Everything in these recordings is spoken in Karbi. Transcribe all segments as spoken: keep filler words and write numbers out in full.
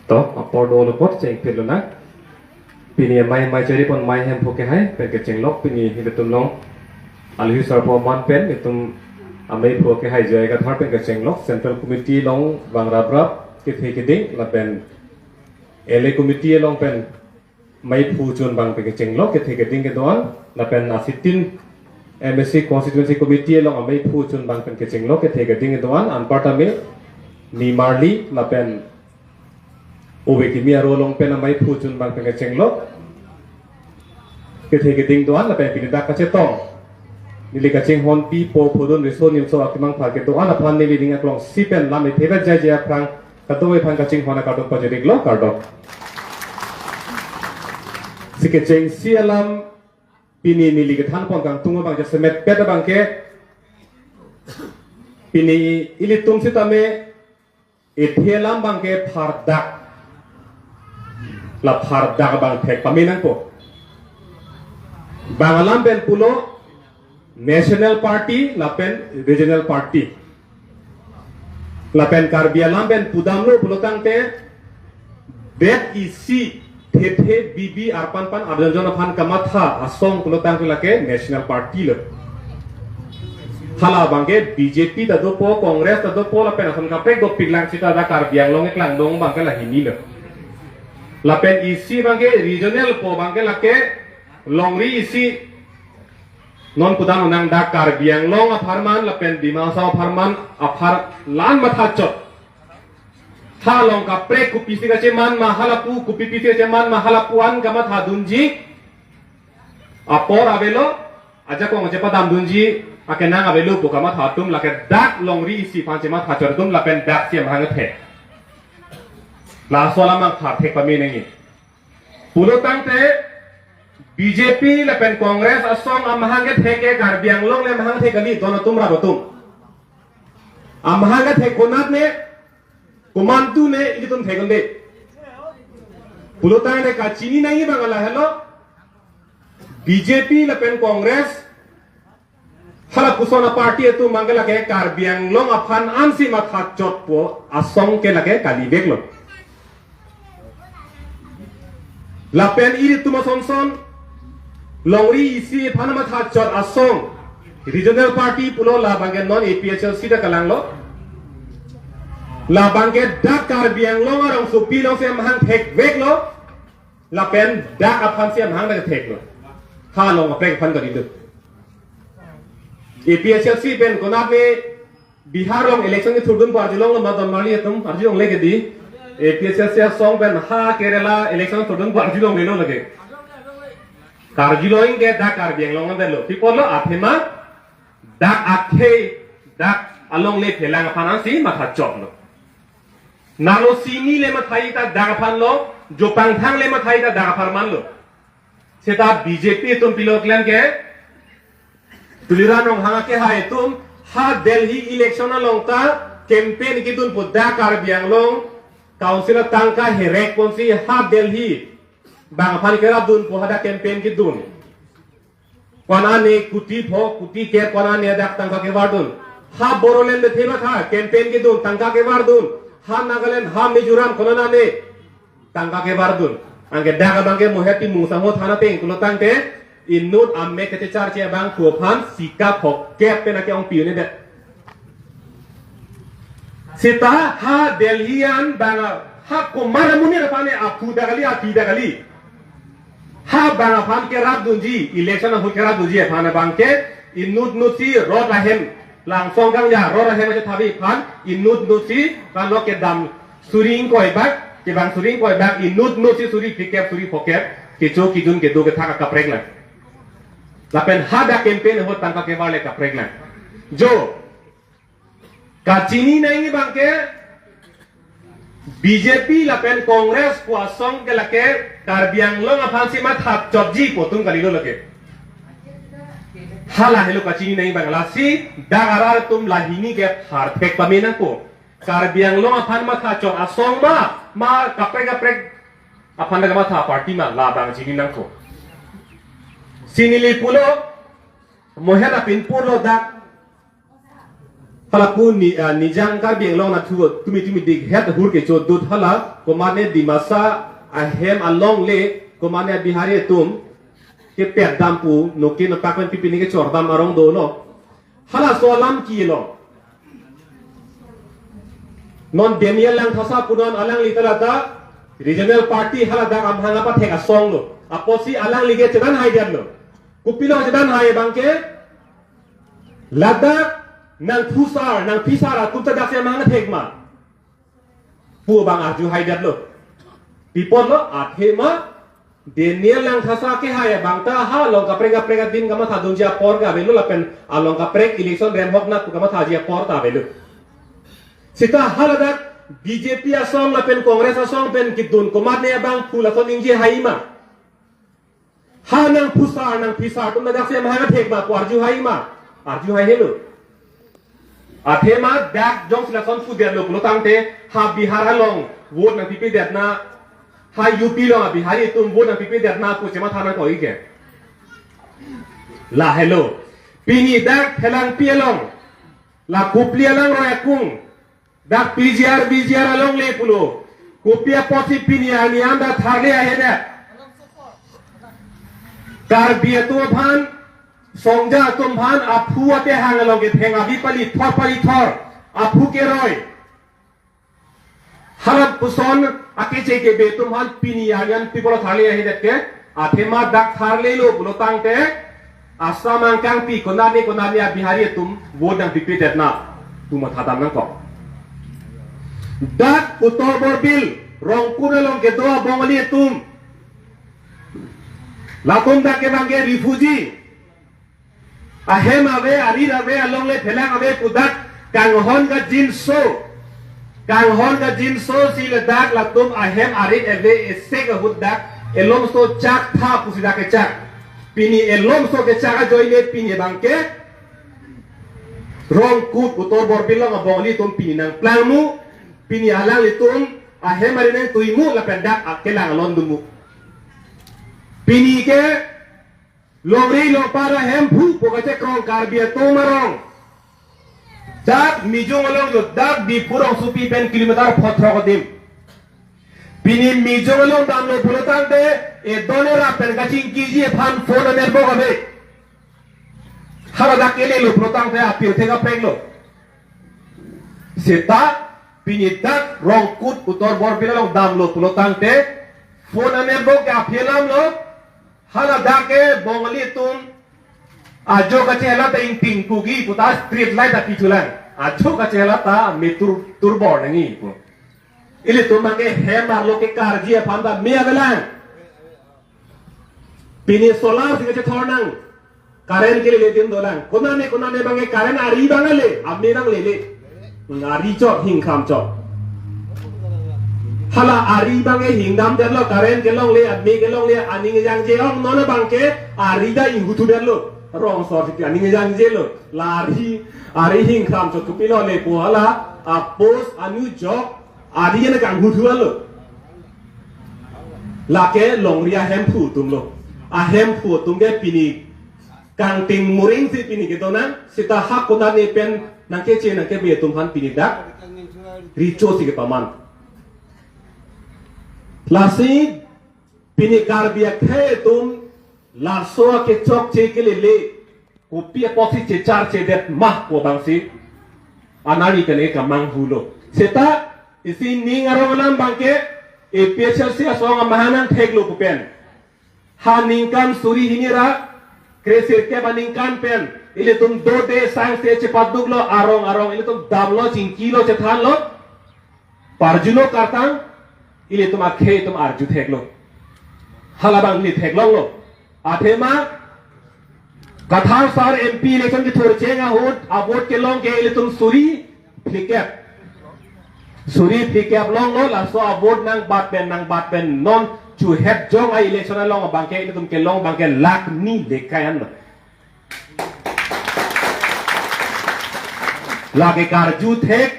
To, apor dolo apot chengpet lonang. Pini amei amei chari pon amei Hemphu Kehai pen kechenglok pini ilitum along. Alhi sarpo man pen itum amei Hemphu Kehai J I Kathar pen kechenglok. Central Committee along vang raprap kethe keding lapen L A Committee along pen amei Phu Chunbang pen kechenglok kethe keding kedo-an lapen asitin M A C Constituency Committee along amei Phu Chunbang pen kechenglok kethe keding kedo-an anparta me nimarli lapen ove kimi aro along pen amei Phu Chunbang pen kechenglok kethe keding do-an lapen pini dak kachetong. Neli kachinghon pi po phudun riso nimso akemang phar kedo-an aphan neli ning aklong si pen lam ephe ba jai jai aphrang kadokave aphan kachinghon akardom pajiriklo, kardom. Si kechengsi alam pini neli kethan pon kangtung abang jasemet pet abang ke pini ilitum sitame ethe alam abang ke phardak. La phardak abang thek pame nangpo. Bang alam pen pulo National Party lapen Regional Party. Lapen Karbi alam pen pudamlo pulo tangte det isi thethe bibi arpan pan arjon jon aphan kamatha asong pulo tangte lake National Party lo. Hala abang ke B J P ta dopo, Congress ta dopo, lapen ason kaprek dopik lang sita dak Karbi Anglong keklangdong abang ke lahini lo. Lapen isi abang ke regional po abang ke lake longri isi non pudam nang dak Karbi Anglong apharman lapen Dima Hasao apharman apharlan mathachot. Halong kaprek kopisi kacheman ma, halapu kopipisi kacheman ma, halapu an kamathadunji. Apor avelo, ajakong chepadamdunji akenang avelo pu kamatha atum lake dak longri isi aphan chemathachot atum lapen dak si amahang thek. Laso alam abang pharthek pame nangji. Pulo tangte B J P lapen Congress asong amahang kethek ke Karbi Anglong le amahang thek kali, don atum rap atum. Amahang kethek konat ne, komantu ne, ilitum thek un-e. Pulo tangte kachini nangji abang lahelo, B J P lapen Congress, hala koson a-party atum abang ke lake Karbi Anglong aphan ansi mathachotpo asong ke lake kaliveklo. Lapen ilitum asonson longri isi aphan mathachot asong regional party pulo la abang ke non A P H L C ta kalanglo. La abang ke dak Karbi Anglong arongsopi alongsi amahang thekveklo. Lapen dak aphansi amahang dak theklo. Halong kaprek aphan kali do. A P H L C pen konat ne Bihar along election kethurdun pu arjulonglo ma don marli atum, arjulongle ke di. A P H L C asong pen ha Kerala election kethurdun pu arjulonglelo lake. Karjulong ke dak Karbi Anglong an lo. Pi apotlo, athema dak akhei dak alongle phelang aphan ansi mathachotlo. Nalo sini le mathai ta dak aphan lo, jopangthang le mathai ta dak apharman lo. Seta B J P atum pilo klem ke, Tuliram Ronghang akehai atum ha Delhi election along ta campaign kedun pu dak Karbi Anglong Council atangka herek ponsi ha Delhi bang aphan kerapdun pu hadak campaign kedun. Ko-an ane kuti pho, kuti kep, ko-an ane dak tangka kevardun. Ha Bodoland bethe matha campaign kedun, tangka kevardun. Ha Nagaland, ha Mizoram, ko-an ane tangka kevardun. Anke dak abang ke Mohet Timung sangho thana teng pulo tangte inut amek kachecharche abang thu aphan sika phokep pen ake ongpi un-edet. Seta ha Delhi an bang ha komat amonit aphan ne aphu dak kali, api dak kali. Ha bang aphan kerapdunji, election ahut kerapdunji aphan abang ke inut nutsi rot ahem, Langsong Kangja rot ahem achethavi aphan inut nutsi kanlok kedam suri ingkoi bak, kevang suri ingkoi bak, inut nutsi suri phlikep suri phokep kecho kejun kedo kethak akaprek lang. Lapen hadak campaign ahut tangka kevar le kaprek lang. Jo, kachini nangji abang ke B J P lapen Congress pu asong ke lake Karbi Anglong aphansi mathachotji pu atum kalilo lake. Hala helo kachini nangji abang, lasi dak arat atum lahini ke pharthek pame nangpo. Karbi Anglong aphan mathachot asong ma, ma kaprek kaprek aphan dak matha party ma, labang chini nangpo. Si neli pulo, Mohet apin pulo dak Hala pu ni, ah, Nijang Karbi Anglong nathu tumi tumi dik het hur kechodut hala, komatne Dimasa ahem alongle, komatne Bihari atum kepet dam pu, noke nopak pen pipini kechor dam arong dolo. Halaso alam kilo. Non Daniel Langthasa pu non alangli ta ladak regional party haladak amahang apathek asong lo. Apotsi alangli ke chedan hai dian lo. Kopilo chedan hai abang ke, ladak nangphusar, nangphisar atum ta daksi amahang athek ma pu abang arju hai dian lo. Pi apot lo, athema Daniel Langthasa kehai abang ta ha along kaprek kaprek adim kamathadunji apor ke avelo lapen along kaprek election remhok nat pu kamathaji apor ta avelo. Seta haladak B J P asong lapen Congress asong pen kedun komatne abang phu lason ningje hai ma? Ha nangphusar nangphisar atum ta daksi amahang athek ma pu arju hai ma? Arju hai helo. Athema dak jongsi lason pu dian lo pulo tangte, ha Bihar along vote nangpipe dian na, ha U P along a Bihari atum vote nangpipe dian na pu chematha nangkok-ik ke. Lahelo. Pini dak Phelangpi along, la Kopili alangroi akung, dak P G R, V G R alongle pulo. Kopi apotsi pini arni an ta tharle ahedet? Karbi atum aphan, Songja atum aphan aphu atehang along ketheng avi pali thor pali thor, aphu keroi. Hala puson akeche kebe atum aphan pini arni an pi apot tharle ahedet ke, athema dak tharlelo pulo tangte, Assam angkangpi konane konane a Bihari atum vote nangpipe dian na pu mathadam nangkok. Dak Uttar Borbil, Rongkut along kedo a Bongali atum, latum dak ke abang ke refugee. Ahem ave, arit ave, alongle phelang ave pu dak kanghon kangjinso. Kanghon kangjinso si ladak latum ahem arit ave isi ahut dak elomso chak tha pusi dak kechak. Pini elomso kechak ajoine pini abang ke Rongkut Uttar Borbil along a Bongali atum pini nangplangmu, pini alanglitum ahem arit nangtuimu lapen dak akelang alon dunmu. Pini ke longri longpat ahemphu pu kachekrong Karbi atum arong, dak Mijung along jo, dak Diphu rongsopi pen kilometer pho throk adim. Pini Mijung along damlo pulo tangte, edon erap pen kachingkiji aphan phone a-network ave. Haladak kelelo pulo tangte apirthe kapreklo. Seta pini dak Rongkut Uttar Borbil along damlo pulo tangte, phone a-network ke aphi alam lo. Haladak ke Bongali atum ajo kachehela ta ingting kugi pu ta street light api thulang. Ajo kachehela ta me tur turbor nangji pu. Ilitum abang ke hem arlo kekarji aphan ta me avelang. Pini solar si kachethor nang. Current kelele adim dolang. Konane konane abang ke current ari abang ale, ame abang lele. Ari chot, hingkham chot. Hala ari abang ke hingdam detlo, current kelongle, ame kelongle, aning jangje ong, non abang ke ari ta inghuthu detlo. Rong sor si aning jangje lo. La ari, ari hingkham chot kopilo le pu hala, a post anu jok, ari yen kanghuthu lo. Lake longri ahemphu atum lo. Ahemphu atum ke pini kangting muring si pini kedo nang, seta ha konane pen nangkeche nangkebe atum aphan pini dak recho si kepaman. Lasi pini Karbi akhei atum laso akechokche kelele, kopi apotsi chechar chedet ma pu abangsi anari kene kamanghu lo. Seta isi ning arong alam abang ke A P H L C asong amahang nangtheklo pu pen, ha ningkan suri hini ra kresirkep aningkan pen ilitum dode sangse chepaduklo, arong arong ilitum damlo, chingkilo, chethanlo, parjulo kartang, ilitum akhei atum arju theklo. Hala abang ili theklonglo. Athema Kathar sar M P election kethur cheng ahut avote kelong ke ilitum suri phlikep. Suri phlikep longlo, laso avote nangbat pen nangbat pen non chuhet jong a-election along abang ke ilitum kelong abang ke lakh ni lekai anlo. Lake karju thek,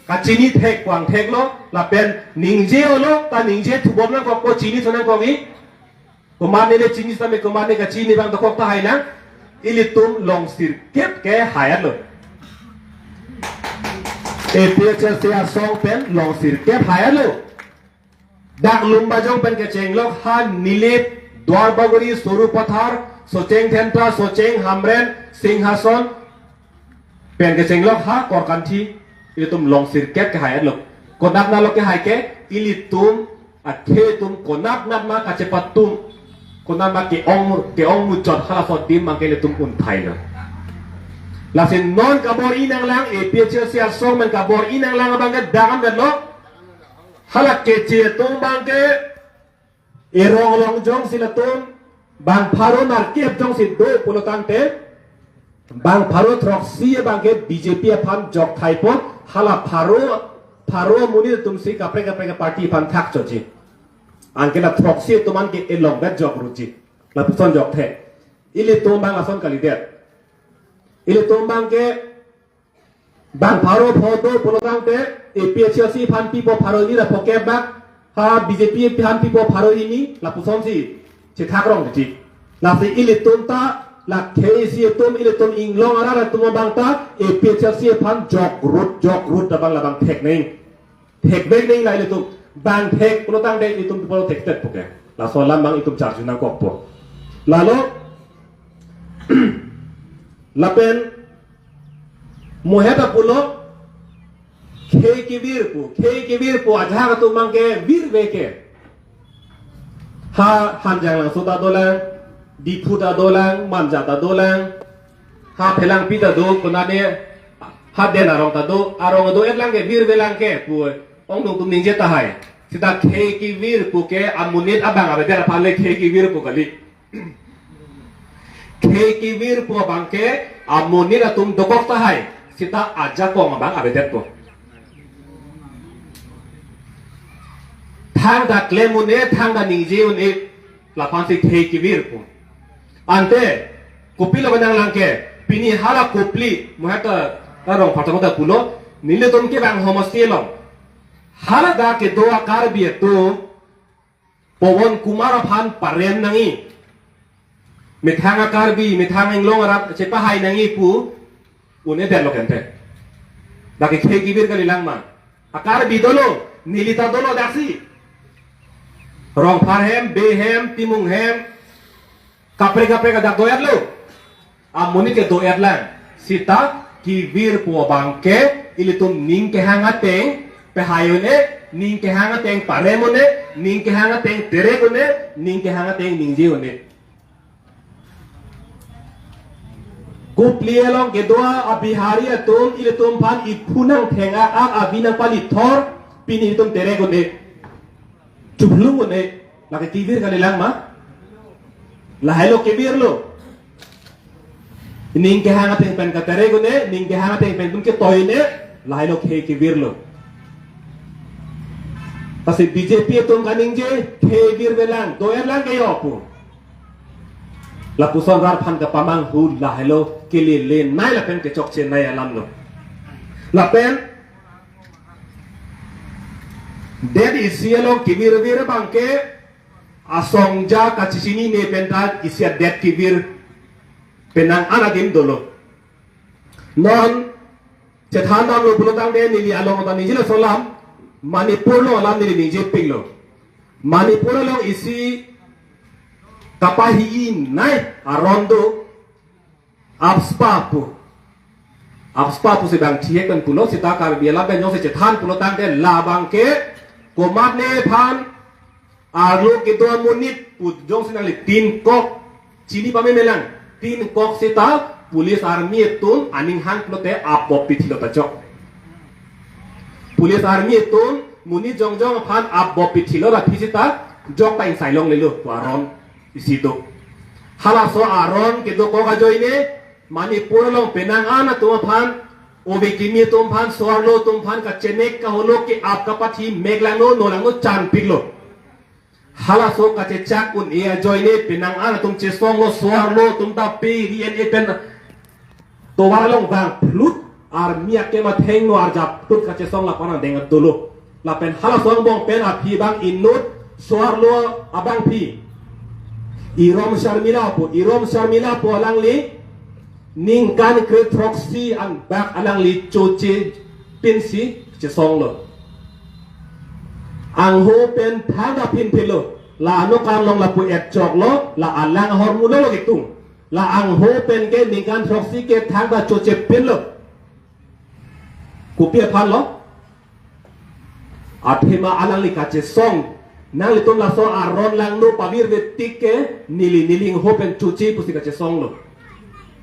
kachini thek, kwang theklo, lapen ningje-olo, ta ningje thubom nangkok, ko chinithu nangkok-i. Komatne le chini sitame komatne kachini abang dokok tahai nang. Ilitum longsirkep ke hai-etlo. A P H L C asong pen long sirkep haya lo. Dak Lumbajong pen kechenglok ha Nilip, Duarbagori, Sarupathar, Socheng Dhenta, Socheng Hamren, Singhason pen kechenglok ha Korkanthi, ilitum long sirkep kehai lo. Konat nalo kehai ke, ilitum athe atum konat nat ma kachepatum, konat ma ke-ong ke-ong muchot halaso adim abang ke ilitum un thai lo. Lasi non kabor-i nanglang, A P H L C asong pen kabor-i nanglang abang ke dam det lo. Hala keche atum abang ke erong along jongsi latum bang pharo nerkep jongsi do pulo tangte, bang pharo throksi abang ke B J P aphan jok thai po, hala pharo, pharo amonit atum si kaprek kaprek party aphan thak choji. Anke la throksi atum an ke elong bet jok rutji. Lapuson jok the. Ilitum abang lason kalidet. Ilitum abang ke bang pharo pho do pulo tangte, A P H L C aphan pipo pharo hini ra phokep bak, ha B J P aphan pipo pharo hini, lapuson si chethak rong di. Lasi ilitum ta, la K A A C atum, ilitum inglong arat atum abang ta, A P H L C aphan jok rut, jok rut abang labang thek neng. Thek bek neng la ilitum. Bang thek pulo tangte ilitum pulo thek tet puke. Laso alam abang itum charju nangkok po. Lalo, lapen mohet apulo, khei kevir pu, khei kevir pu, ajahak atum abang ke virve ke. Ha Hanjanglangso ta dolang, Diphu ta dolang, Manja ta dolang, ha Phelangpi ta do, konane ha Den arong ta do, arong do-et lang ke virve lang ke pu, ong nung tum ningje tahai. Seta khei kevir pu ke amonit abang avedet aphan le khei kevir pu kali. Khei kevir pu abang ke amonit atum dokok tahai, seta ajakong abang avedetpo. Thangta klem un-e, thangta ningje un-e, laphan si khei kevir pu. Ante, kopilo nanglang ke, pini hala kopili, mohet ta, ta Rongphar ta pulo, nelitum kevang homosti along. Hala dak kedo a-Karbi atum, Pawan Kumar aphan parem nangji. Methang a-Karbi, methang inglong arat chepahai nangji pu un-edet lo kente. Dak ke khei kevir kalilang ma. A-Karbi dolo, neli ta dolo daksi. Rongphar hem, Bey hem, Timung hem, kaprek kaprek ajak do-et lo. Amonit ke do-et lang. Seta kevir pu abang ke ilitum ning kehang ateng pehai un-e, ning kehang ateng parem un-e, ning kehang ateng terek un-e, ning kehang ateng ningje un-e. Kopili along kedo a-Bihari atum ilitum aphan iphu nangtheng ak, avi nangpalithor, pini ilitum terek un-e. Chuplung un-e, lake kevir kalilang ma? Lahai lo kevir lo. Ning kehang ateng pen katerek un-e, ning kehang ateng pen tum ketoi un-e, lahai lo khei kevir lo. Lasi B J P atum kaningje, khei virve lang, do-et lang ke jo pu. Lapuson rat aphan kapamanghu lahai lo, kelele nai lapen kechokche nai alam lo. Lapen, det isi along kevirvir abang ke, asong ja kachechinine pen ta isi adet kevir penang an adim dolo. Non chethan damlo pulo tangte neli along ta ningje laso alam, Manipur along alam neli ningje pik lo. Manipur along isi kapahi-i nai aron do, AFSPA pu. AFSPA pusi bang thihek pen pulo, seta Karbi alam pen jongsi chethan pulo tangte labang ke komatne aphan arlo kedo amonit pu jongsi nanglitin kok, chini pame melang, tin kok seta police army atum aning hang pulote apop pithilo ta chok. Police army atum monit jongjong aphan apop pithilo, la phi seta jok ta ingsai longlelo pu aron isi do. Halaso aron kedo kok ajoine Manipur along penang an atum aphan, ove kimi atum aphan, so-arlo atum aphan kachenek kaholo ke-ap kapathi mek langno, no langno chan pik lo. Halaso kachechak un-e ajoine penang an atum chesong lo, so-arlo atum ta pe ri en e pen tovar along vang phlut, army akematheng no arjap phlut kachesong lapu-an angdeng dolo. Lapen halaso angbong pen aphi abang inut so-arlo abangpi Irom Sharmila pu, Irom Sharmila pu alangli ningkan kre throksi angbak alangli choche pinsi chesonglo. Angho pen thangta phinphilo. La anokam along lapu etchoklo, la alang ahormu lo kitung. La angho pen ke ningkan throksi ke thangta chochepinlo. Kopi aphanlo? Athema alangli kachesong. Nanglitum laso aron langno pavirve tik ke neli neli angho pen choche pusi kachesonglo.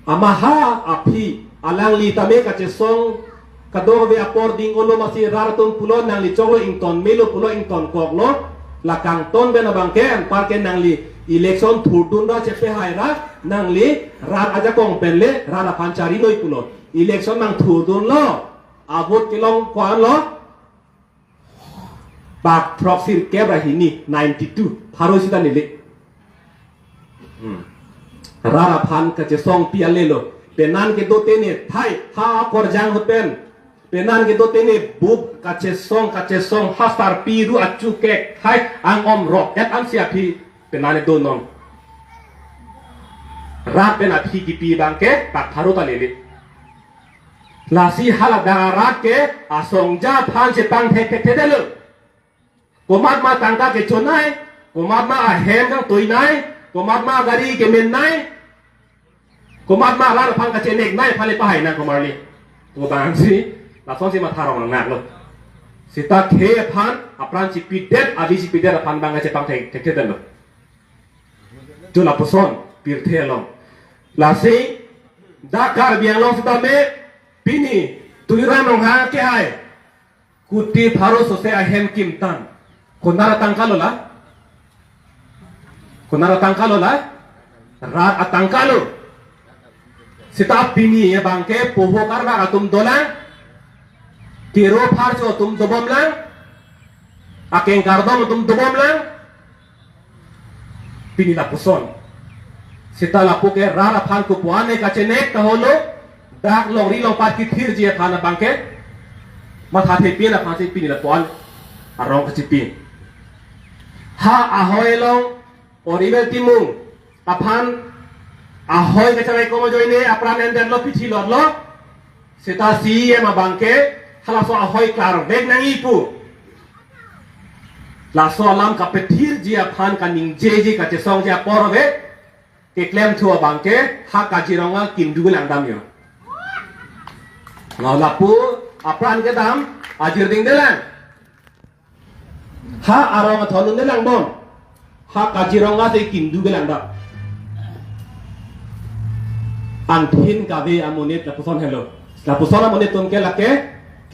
Amat ha aphi alangli tame kachesong kadokave apor ding-olo, masi rat atum pulo nangli choklo, ington melo pulo, ingtonkoklo. La kangton pen abangke anparke nangli election thurdun ra chepehaira, nangli rat ajakong pen le rat aphan charinoi pulo. Election nangthurdunlo, a vote kelong ko-anlo? Pak throksi kep ra hini, ninety-two, pharo sita neli. Hmm. Rat aphan kachesong pi alelo. Penan kedo tene thai, ha akorjang ahut pen. Penan kedo tene bup kachesong, kachesong, ha sarpi ru achu kek thai, ang-om rok et ansi aphi penan kedo non. Rat pen aphi kipi abangke pak pharo ta lele. Lasi haladak arat ke asongja aphan chepangthek thekthedetlo. Komatma tangka kechonai, komatma ahem kangtoinai, komatma gari kemennai, komatma rat aphan kacheneknai aphan le pahai nang komarli. Ko bangsi, lasonsi matha rong nanglo. Sita khei aphan, apran chipidet, avi chipidet aphan abang kachepangthek thekthedetlo. Cho lapuson, pirthe along. Lasi, dak Karbi Anglong sitame, pini, Tuliram Ronghang kehai kuti pharo sose ahem kimtang. Konat atangkalo la? Konat atangkalo la? Rat atangkalo. Sita pini abangke poho karbak atum dolang. Kero pharcho atum dobomlang. Akeng kardom atum dobomlang. Pini lapuson. Sita lapu ke rat aphan kopuane kachenek kaholo, dak longri longpat kethirji aphan abangke mathathepin aphansi pini lapu-an arong kachepin. Ha ahoi along Oriwel Timung aphan ahoi kacharaikom ajoine apran endetlo, pithi lotlo. Sita C E M abangke halaso ahoi klarvek nangji pu. Laso alam kapethirji aphan kaningjeji kachesongji apor ave. Keklemthu abangke ha Kaziranga kindu langdam jo. Lapu apran kedam ajir dingdelang. Ha arong athon un'e langbom. Ha Kaziranga si kindu kelangdam. Angthin kave amonit lapuson helo. Lapuson amonit atum ke lake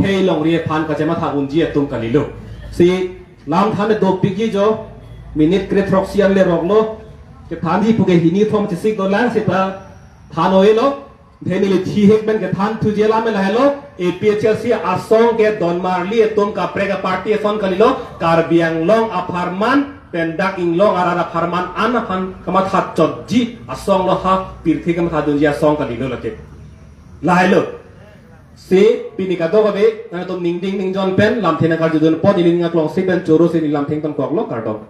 khei longri aphan kachematha unji atum kalilo. Si lam than dopikji jo, minute kre throksi an le roklo. Kethanji puke hini thom chesik dolang, sita than oilo. Dhenili thihek pen kethan thuji alam lahelo, A P H L C asong ke donmarli atum kaprek aparty ason kalilo, Karbi Anglong apharman pen dak inglong arat apharman an aphan kamatha chotji asong lo, ha pirthe kamatha dunji asong kalilo lake. Lahelo. Si pini kadokave nangtum ningding ningjon pen lamthe nangkarjudun apot neli ning aklongsi pen choro si neli lamthe ingtonkoklo, kardom.